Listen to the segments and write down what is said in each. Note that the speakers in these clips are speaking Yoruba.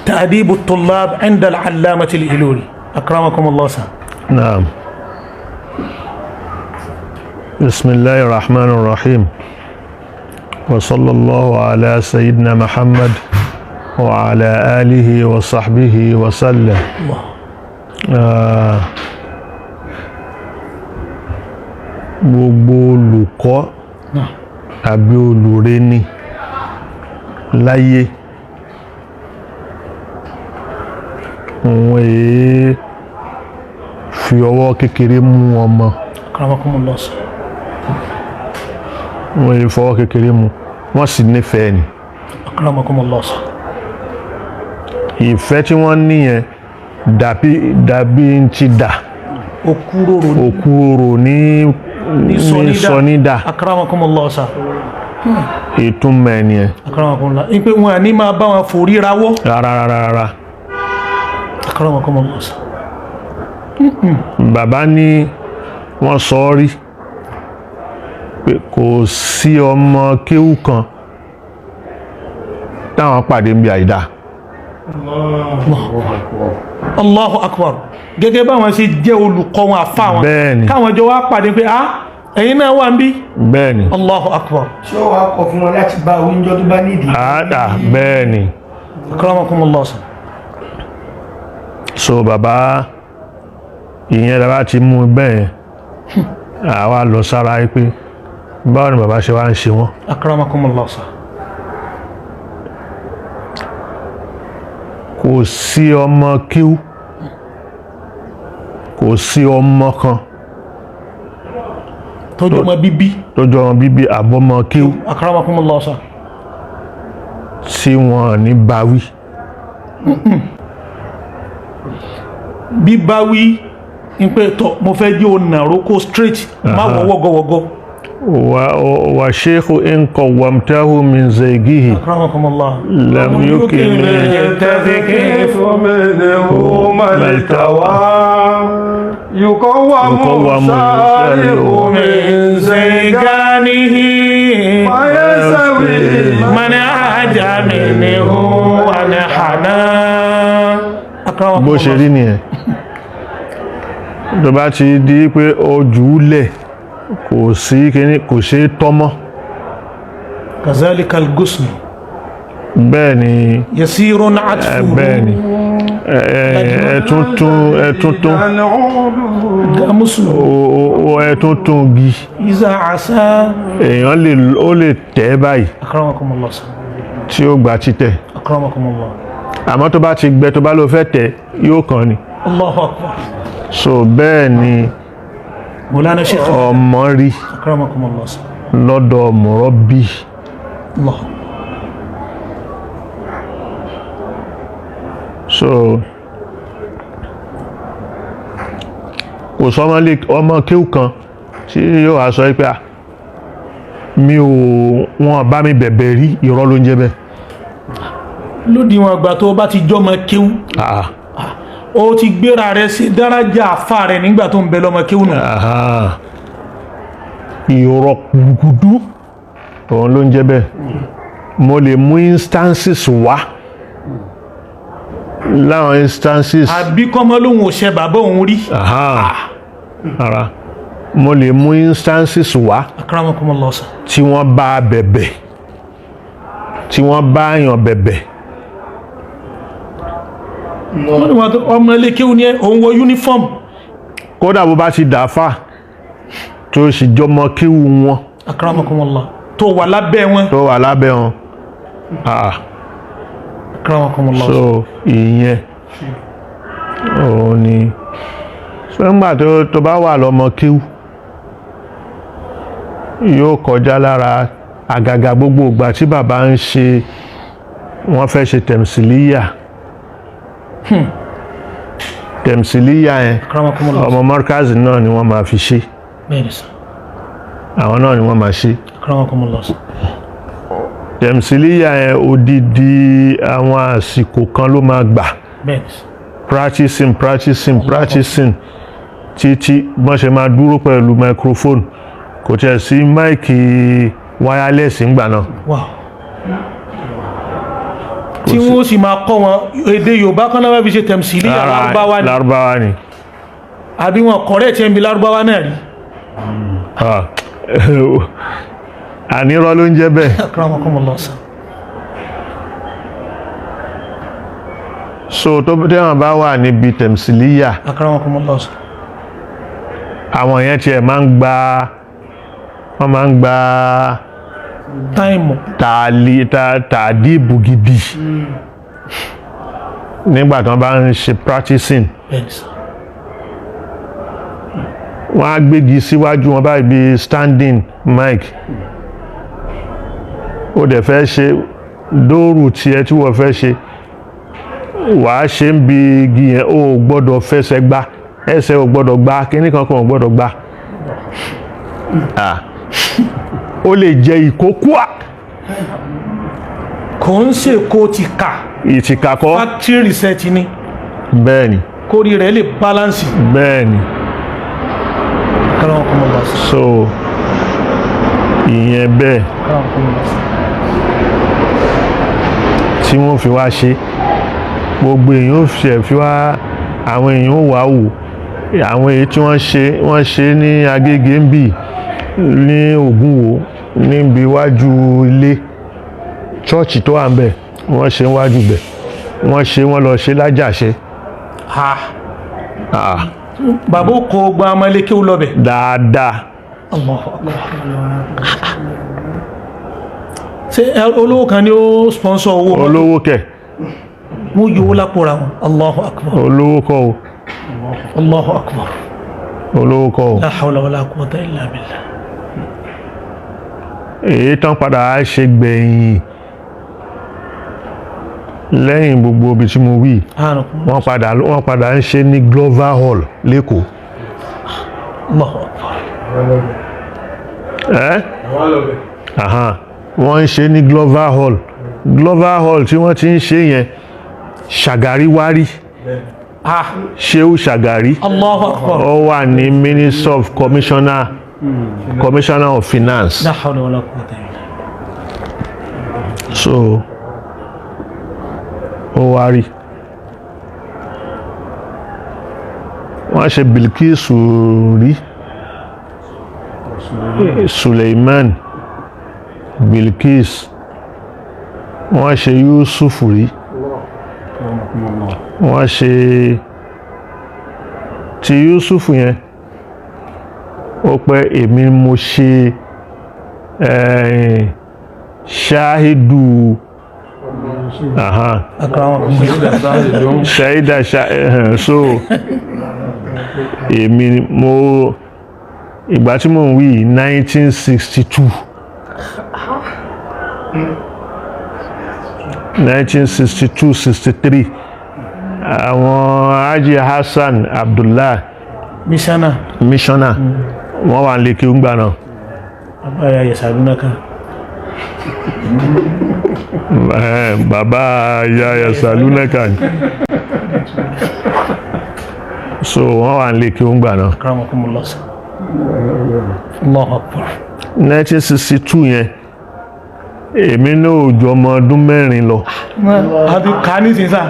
تأديب الطلاب عند العلامة الإيلوري، أكرمكم الله sir. نعم، بسم الله الرحمن الرحيم، وصلى الله على سيدنا محمد وعلى آله وصحبه وسلم. Gbogbo olùkọ́ tàbí olùreni láyé, òun èé fi ọwọ́ kékeré mú ọmọ. أكرمكم الله sir. Wọ́n èé fọwọ́ kékeré mú, wọ́n sì nífẹ̀ẹ́ ni. أكرمكم الله sir. Ìfẹ́ tí wọ́n níyẹn dàbí ń ti dà Òkúròrò òkúrò ní ní sọnídà. أكرمكم الله sir. Ìtumọ̀ ẹ̀ nìyẹn. أكرمكم الله, ń pé wọn à ní máa bá wọn forí rawọ́. Rárá, rárá, rárá. أكرمكم الله sir. Bàbá ní wọ́n sọ ọ́ rí pé kò sí ọmọ kéwú kan táwọn pàdé ń bí àìdá. Allahu akbar! Gẹ́gẹ́ báwọn ṣe jẹ́ olùkọ́ wọn, àfa wọn, Bẹ́ẹ̀ni. káwọn jọ wá pàdé pé ah, ẹ̀yin náà wà ń bí. Bẹ́ẹ̀ni. Allahu akbar! Ṣé ó wàá kọ̀ fún wọn láti bá oúnjẹ tó bá nídìí? Àádà, bẹ́ẹ̀ni. أكرمكم الله sir. So bàbá ìyẹn bàbá ti mú bẹ́ẹ̀, àwa lọ sára yìí pé báwo ni bàbá ṣe wá ń ṣe wọ́n. أكرمكم الله sir. Kò sí ọmọ kíw, kò sí ọmọ kan Tọ́jú ọmọ bíbí tó jọ ọmọ bíbí àbọ̀mọ kíw أكرمكم الله sir. tí wọ́n ní báwí. Bíbáwí ń pé tọ́ mo fẹ́ jẹ́ ònàró kó straight, má wọ́ wọ́gọ́wọ́gọ́. Wa sheikhu in qawwamtahu min zaygihi أكرمكم الله. lam yukrim التذكيف منه ما التوى يقوم يقوم سائر من زيغانه ويسوي من عاد منه ونحنا. أكرمكم Bó ṣe الله. rí nìyẹn. Tó bá ti di pé ojú lẹ̀, kò sí kíní, kò ṣe é tọ́mọ́. كذلك الغصن Bẹ́ẹ̀ ni. يسير عطفه. Bẹ́ẹ̀ ni, ẹ tuntun, ẹ tuntun مسلم ẹ tuntun gi إذا عسى. Èèyàn lè, ó lè tẹ̀ báyìí أكرمكم الله sir. tí ó gba títẹ̀. أكرمكم الله. Àmọ́ tó bá ti gbẹ, tó bá ló fẹ́ tẹ̀, yóò kàn ni. الله أكبر! So bẹ́ẹ̀ ni. مولانا شيخ. Ọmọ rí أكرمكم الله sir. lọ́dọ̀ mọ̀rọ́bì. الله. So kò sọmọ lè ọmọ kéwù kan tí yóò wá sọ pé, "Ah, mi ò, wọn bá mi bẹ̀bẹ̀ rí." Irọ́ ló ń jẹ́ bẹ́ẹ̀. Lódiwọ̀n àgbà tó bá ti jọmọ kéwú, Ah, ó ti gbéra rẹ̀ sí dárájà àfa rẹ̀ nígbà tó ń bẹ lọ́mọ kéwú nù. Aha. Irọ́ gudu òun ló ń jẹ́ bẹ́ẹ̀. Mo lè mú instances wá, láwọn instances. Àbí kọ́mọ lóhun ò ṣe bàbá òun rí. Aha. Ara mo lè mú instances wá أكرمكم الله sir. tí wọ́n bá bẹ̀bẹ̀, tí wọ́n bá yàn bẹ̀bẹ̀. Wọ́n ní wọn tó ọmọ ilé kéwú ni ẹ, òun wọ uniform. Kódà bó bá ti dàáfà tó sì jọmọ kíwù wọn أكرمكم الله, tó wà lábẹ́ wọn. tó wà lábẹ́ wọn. Ah, أكرمكم الله. So ìyẹn òun ni. So nígbà tó bá wà lọ́mọ kíwù, yóò kọjá lára àgàgà gbogbo ìgbà tí bàbá ń ṣe, wọ́n fẹ́ ṣe tẹ̀m̀sìlíyà, tẹ̀m̀sìlíyà yẹn, أكرمكم الله. ọmọ mọ́rkázì náà ni wọ́n máa fi ṣe. Bẹ́ẹ̀ni sir. Àwọn náà ni wọ́n máa ṣe. أكرمكم الله sir. Tẹ̀m̀sìlíyà yẹn, odidi àwọn àsìkò kan ló máa gbà. Bẹ́ẹ̀ni sir. Practicing, practicing, practicing, títí wọ́n ṣe máa dúró pẹ̀lú microphone. Kò tiẹ̀ sí máìkì wireless ńgbà náà. Wow. Kò Tí wọ́n sì máa kọ́ wọn èdè Yorùbá kan náà fi ṣe tẹ̀m̀sílíyà Lárúbáwá ni. Lárúbáwá ni. Àbí wọn kọ̀rẹ́ tí ń bi Lárúbáwá náà rí. Ah. Ànírọ́ ló ń jẹ́ bẹ́ẹ̀. Akramakumullah sir. So tó tẹ́wọ̀n bá wà níbi tẹ̀m̀sílíyà, Akramakumullah sir. àwọn yẹn tiẹ̀ máa ń gba, wọ́n máa ń gba táìmù tààlì tàdíbù gidi nígbà tí wọ́n bá ń ṣe practicing. Bẹ́ẹ̀ ni sir. Wọ́n á gbégi síwájú wọn báyìí bí standing mic. Ó dẹ̀ fẹ́ ṣe dóòrù tiẹ̀ tí wọ́n fẹ́ ṣe, wàá ṣe ń bi igi yẹn, ó gbọ́dọ̀ fẹsẹ̀ gbá ẹsẹ̀, ò gbọ́dọ̀ gbá kíní kankan, ò gbọ́dọ̀ gbá. Ah. Ó lè jẹ ìkókúà. Kò ń ṣe kó ti kà. Ìtìkàkọ́. Factory reset ni. Bẹ́ẹ̀ ni. Kórì rẹ̀ lè balance. Bẹ́ẹ̀ ni. Akramakumullah sir. So ìyẹn bẹ́ẹ̀. Akramakumullah sir. Tí wọ́n fi wá ṣe, gbogbo èèyàn ó fi ẹ̀ fi wá, àwọn èèyàn ó wá wò àwọn èyí tí wọ́n ṣe, wọ́n ṣe ní Agége ń bì, ní Ògúnwò, níbi iwájú ilé chọ́ọ̀chì tó wà ń bẹ̀, wọ́n ṣe wájú bẹ̀, wọ́n ṣe, wọ́n lọ ṣe lájàṣe. Ha. Ah, Bàbá ó kó gba ọmọ ilé kéwú lọ bẹ̀. Dáadáa. Allahu Akbar. Ṣé olówó kan ni ó sponsor owó wọn? Olówó kẹ̀. Wọ́n yóò lápò ra wọn. Allahu Akbar. Olówó kọ́ o. Allahu Akbar. Olówó kọ́ o. La hawla wala quwwata illa billah. Èyí tán padà á ṣe gbẹ̀yìn lẹ́yìn gbogbo ibi tí mo wí, Anakum. wọ́n padà ń ṣe ní Glover Hall lẹ́kọ̀ọ́. Allahu Akbar. Ẹ́ ahan, wọ́n ń ṣe ní Glover Hall. Glover Hall tí wọ́n ti ń ṣe yẹn, Ṣàgárí wárí. Ah. Shehu Ṣàgárí. Allahu Akbar. Ó wà ní Minister of Commissioner of Finance. La hawla wala quwwata illa billah. So ó wá rí wọ́n ṣe Bilkisu rí, Suleiman, Bilkis, wọ́n ṣe Yusuf rí, wọ́n ṣe ti Yusuf yẹn, ó pẹ́ èmi mo ṣe ṣáhídù aha. Akramakumullah. Ṣáídà ṣá so èmi mo ìgbà tí mò ń wí 1962, 1962, 63, àwọn Haji Hassan Abdullah. Misana. Missioner, wọ́n wà ní kí ń gbà náà. Abaya yasalunaka. Bàbá yaya salunaka ni. So wọ́n wà ní kí ń gbà náà. Akramakumullah. Allahu Akbar. 1962 yẹn, èmi náà ò ju ọmọ ọdún 4 lọ. A ti kà á nísinsá.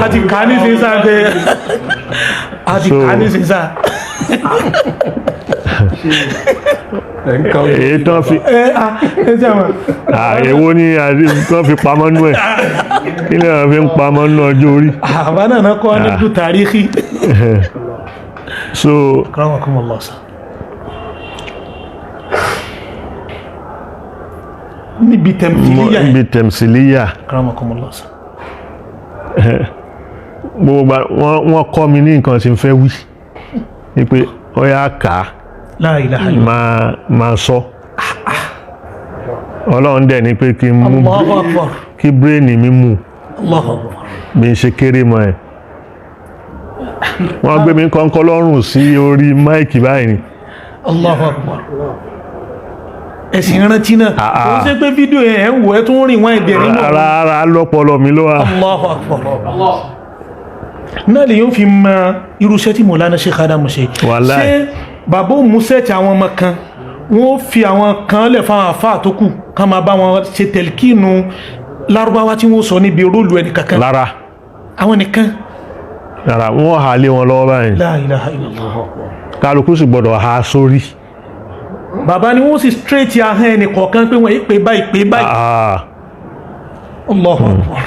A ti kà á nísinsá pé a ti kà á nísinsá. Èyí tán fi Ẹ a ẹ jẹ́ àwọn. Èwo ni àti tán fi pamọ́ nú ẹ̀, kí ni àwọn fi ń pamọ́ nú ọjọ́ orí? Àbá náà náà kọ́ ní dùn tàríkì. So Akramakumullah sir. Níbi tẹ̀m̀sílíyà yẹn. Níbi tẹ̀m̀sílíyà. Akramakumullah sir. Gbogbo wọ́n kọ́ mi ní nǹkan tí n fẹ́ wí ni pé ó yá kà á. La ilaha illallah. Máa sọ, Ọlọ́run dẹ̀ ni pé kí n mú Allahu Akbar. kí bírèènì mi mú. Allahu Akbar. Bí n ṣe kéré mọ́ ẹ̀, wọ́n gbé mi kọ́ńkọ́ lọ́rùn sí orí máìkì báyìí ni. Allahu Akbar. Ẹ̀sìn rántí náà. Ah, ah. Ó ṣe pé fídíò yẹn ẹ̀ ń wò ẹ́ tún rìn wọ́n ẹ̀dẹ̀ nínú. Ara ara lọ́pọlọ mi ló wà. Allahu Akbar. Náà lè yóò fi mọ irúṣẹ́ tí Mọ̀lánà Sheikh Adamu ṣe. Wàláì. Ṣé bàbá òun sẹ́ẹ̀tì àwọn ọmọ kan, wọ́n fi àwọn kan lẹ̀ fáwọn àfáà tó kù ká máa bá wọn ṣe tẹ̀lkínu Lárúbáwá tí wọ́n sọ níbi róòlù ẹnì kankan Lára àwọn nìkan. Lára wọ́n hà lé wọn lọ́wọ́ báyìí. La ilaha illallah. Kálukú sì gbọ́dọ̀ ha sórí. Bàbá ni wọ́n sì straight ahọ́n ẹnì kọ̀ọ̀kan pé wọ́n pè báyìí pè báyìí. Ah, Allahu akbar.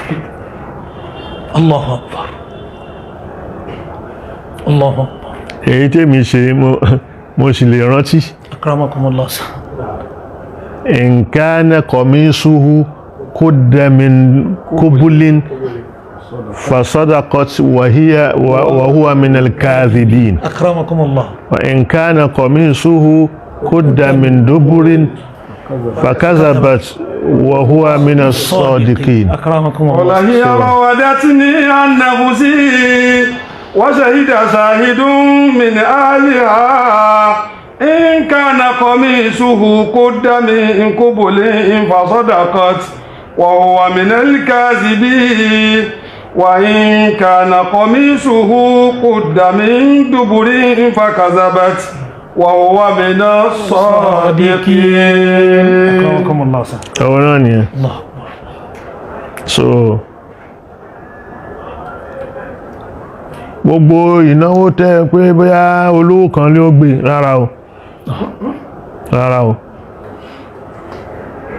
Allahu akbar. Allahu akbar. Èyí tèmi ṣe mo sì lè rántí. Akramakumullah. In kana qamisuhu qudda min qubulin fasadaqat wa hiya wa huwa min al-kadhibin. Akramakumullah. Wa in kana qamisuhu qudda min duburin fakazabat wa huwa min as-sadiqin. Akramakumullah. وهي راودتني عن نفسي وشهد شاهد من أهلها إن كان قميصه قد من قبل فصدقت وهو من الكاذبين وإن كان قميصه قد من دبر فكذبت وهو من الصادقين. Akramakumullah. Ọwọ́ náà nìyẹn. Allah akbar. So gbogbo ìnáwó tẹ́ pé bóyá olówó kan ló gbé, rárá o, rárá o.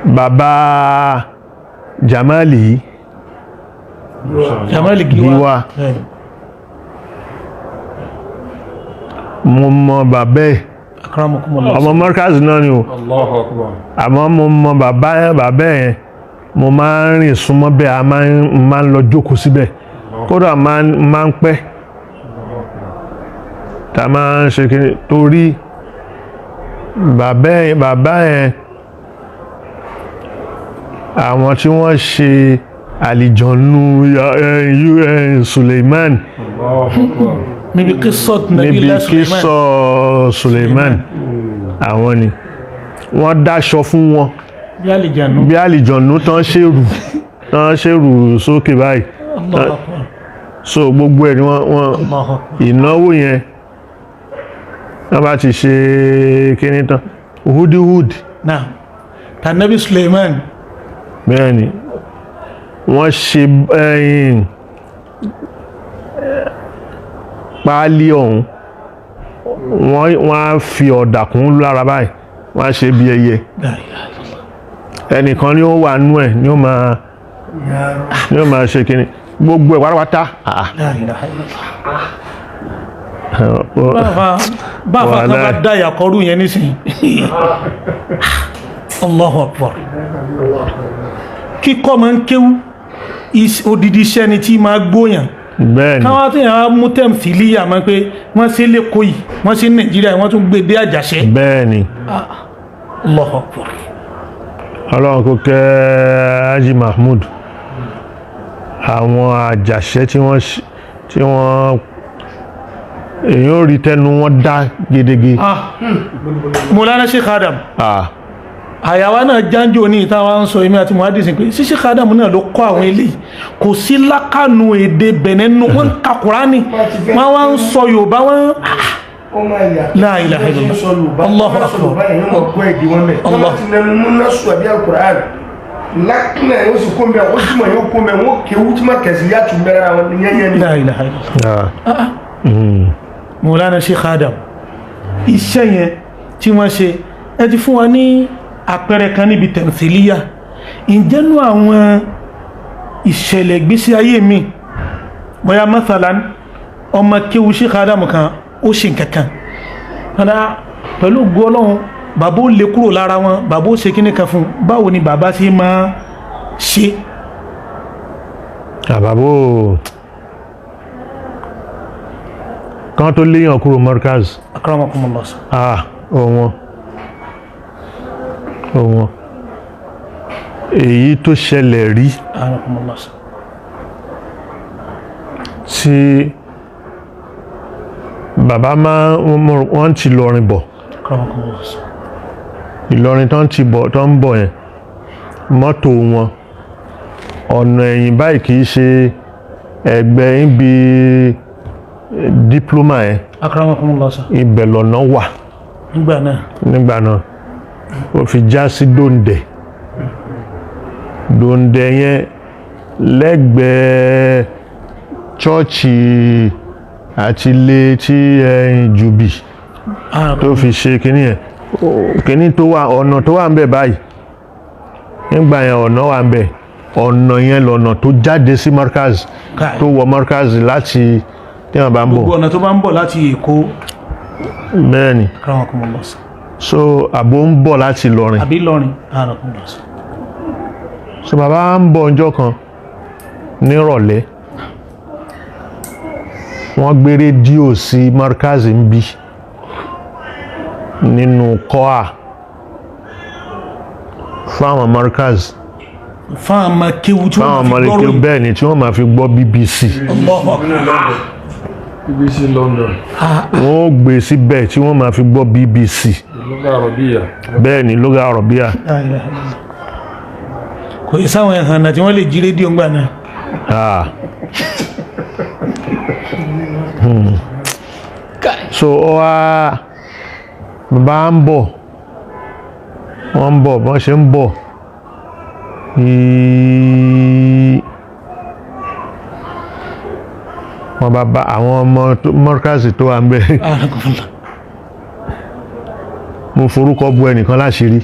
Bàbá Jamali Jamal Giwa. Giwa. Bẹ́ẹ̀ni. Mo mọ bàbá ẹ̀. Akramakumullah. Ọmọ Markaz náà ni o. الله أكبر. Àmọ́ mo mọ bàbá bàbá yẹn, mo máa ń rìn súnmọ́ bẹ́ẹ̀, a máa ń lọ jókòó síbẹ̀, kódà máa ń pẹ́ tá a máa ń ṣe kíni, torí bàbá yẹn àwọn tí wọ́n ṣe àlìjọ̀nù Suleiman. الله أكبر. Níbi qissat Níbi Nabiyyillah Suleiman. kísọ̀ Suleiman, àwọn ni wọ́n dáṣọ fún wọn Bí àlìjànú. bí àlìjọ̀nù tán ṣèrù sókè báyìí. Allahu akbar. So gbogbo ẹ̀ ni wọ́n Allahu akbar. ìnáwó yẹn wọ́n bá ti ṣe kíní tán, hudihud. Naam. Ta Nabi Suleiman. Bẹ́ẹ̀ ni wọ́n ṣe ẹ̀yìn páálí ọ̀hún, wọ́n á fi ọ̀dà kún lára báyìí, wọ́n á ṣe bí ẹyẹ. La ilaha illallah. Ẹnìkan ni ó wà nú ẹ̀ ni ó máa ṣe kíní gbogbo ẹ̀ pátápátá. Ah, La ilaha illallah. Báfa kan bá Wàhálà. dá ìyàkọrú yẹn nísìnyí. Allahu akbar. Kíkọ́ máa ń kéwú odidi iṣẹ́ ni tí máa gbóyàn. Bẹ́ẹ̀ ni. Káwá tí yàrá mú tẹ̀m sí líyà máa pé wọ́n ṣe lẹ́kọ̀ọ́ yìí, wọ́n ṣe ní Nàìjíríà, wọ́n tún gbé dé Àjàṣẹ́. Bẹ́ẹ̀ ni. Allahu akbar. Ọlọ́run kó kẹ́ Haji Mahmood, àwọn Àjàṣẹ́ tí wọ́n èyàn ò rí tẹnu wọn dá gedege. Ah, Mọ́lánà Sheikh Adam. Ah, Àyàwá náà jánjò ní ìta wa ń sọ èmi àti muhadis pé sí Sheikh Adam náà ló kọ́ àwọn eléyìí, kò sí lákànú èdè Bẹ̀nẹ̀ nù, wọ́n ń ka Kùránì, wọ́n wá ń sọ Yorùbá wọ́n. Ó máa yà. La ilaha illallah. Allahu akbar. Allah. Ti nẹnu múná sùn àbí alukur'an lákìnà yóò sì kó mbẹ, ó sì mọ yóò kó mbẹ, wọn kéwú tí ma kẹsì yá tún bẹ̀rẹ̀ àwọn yẹnyẹn ni. La ilaha illallah. Ah. Mọ́lánà Sheikh Adam, iṣẹ́ yẹn tí wọ́n ṣe, ẹ ti fún wa ní àpẹẹrẹ kan níbi tẹ̀m̀sílíyà. Ǹjẹ́ nú àwọn ìṣẹ̀lẹ̀ ìgbésí ayé mi, bóyá mathalan ọmọ kéwu Sheikh Adam kan ó ṣe nǹkan kan padà pẹ̀lú ògo Ọlọ́run, bàbá ó lè kúrò lára wọn, bàbá ó ṣe kíní kan fún un, báwo ni bàbá ṣe máa ṣe? Àbábò kan tó léyàn kúrò Markaz. Akramakumullah. Ah, ọ̀wọ́n ọ̀wọ́n èyí tó ṣẹlẹ̀ rí Akramakumullah. tí bàbá máa wọ́n ti lọrin bọ̀. Akramakumullah. Ìlọrin tán ti bọ̀ tán ń bọ̀ yẹn, mọ́tò wọn ọ̀nà ẹ̀yìn báyìí, kìí ṣe ẹgbẹ́ ibi díplọ́mà yẹn. Akramakumullah. Ibẹ̀ lọ́nà wà. Nígbà náà. Nígbà náà ó fi já sí dòǹdè. Dòǹdẹ̀ yẹn lẹ́gbẹ̀ẹ́ chọ́ọ̀chì àti ilé tí ẹ̀yìn jùbì tó fi ṣe kíní yẹn. Kíní tó wà, ọ̀nà tó wà ń bẹ̀ báyìí nígbà yẹn, ọ̀nà wà ń bẹ̀, ọ̀nà yẹn lọ́nà tó jáde sí Markaz, Káì. tó wọ Markaz láti tí wọ́n bá ń bọ̀. Gbogbo ọ̀nà tó bá ń bọ̀ láti Èkó. Bẹ́ẹ̀ ni. Akramakumullah sir. So àbò ń bọ̀ láti Ìlọrin. Àbí Ìlọrin. Akramakumullah sir. So bàbá ń bọ̀ ọjọ́ kan nírọ̀lẹ́, wọ́n gbé rédíò sí Markaz ń bí nínú kọ́à fáwọn Markaz, fáwọn ọmọ kéwu tí fáwọn wọ́n máa fi ọmọlẹ́kẹ́ gbọ́ròyìn. bẹ́ẹ̀ ni, tí wọ́n máa fi gbọ́ BBC. Allahu Akbar. BBC London. Wọ́n ó gbé síbẹ̀ tí wọ́n máa fi gbọ́ BBC. Lugha Arabia. Bẹ́ẹ̀ ni, lugha Arabia. La ilaha illallah. Kò yẹ sáwọn ẹ̀hànà tí wọ́n lè jí rédíò ńgbà náà. Ah. So ó wá, bàbá ń bọ̀, wọ́n ń bọ̀, bọ́n ṣe ń bọ̀ ní wọ́n bá bá àwọn ọmọ mọ́rkásì tó wà ń bẹ̀. Akramakumullah. Mo forúkọ bu ẹnìkan láṣìírí,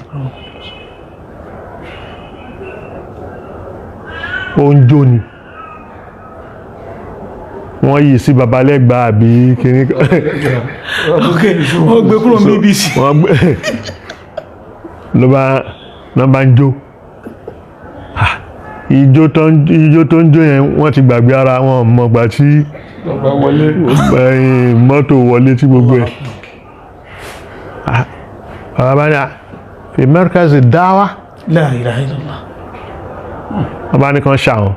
ó ń jó ni, wọ́n yìí sí babalẹ́gbà àbí kìíní kan. Ok, wọ́n gbé kúrò ní BBC. Wọ́n gbé ló bá ń jó. Ah, ijó tó ń jó yẹn, wọ́n ti gbàgbé ara wọn mọ̀gbà tí Lọ́gbà wọlé. ẹ̀yìn mọ́tò wọlé tí gbogbo ẹ̀. Ah, bàbá bá ní à fi markaz dáwà. La ilaha illallah. Wọ́n bá ní kan ṣàwọn.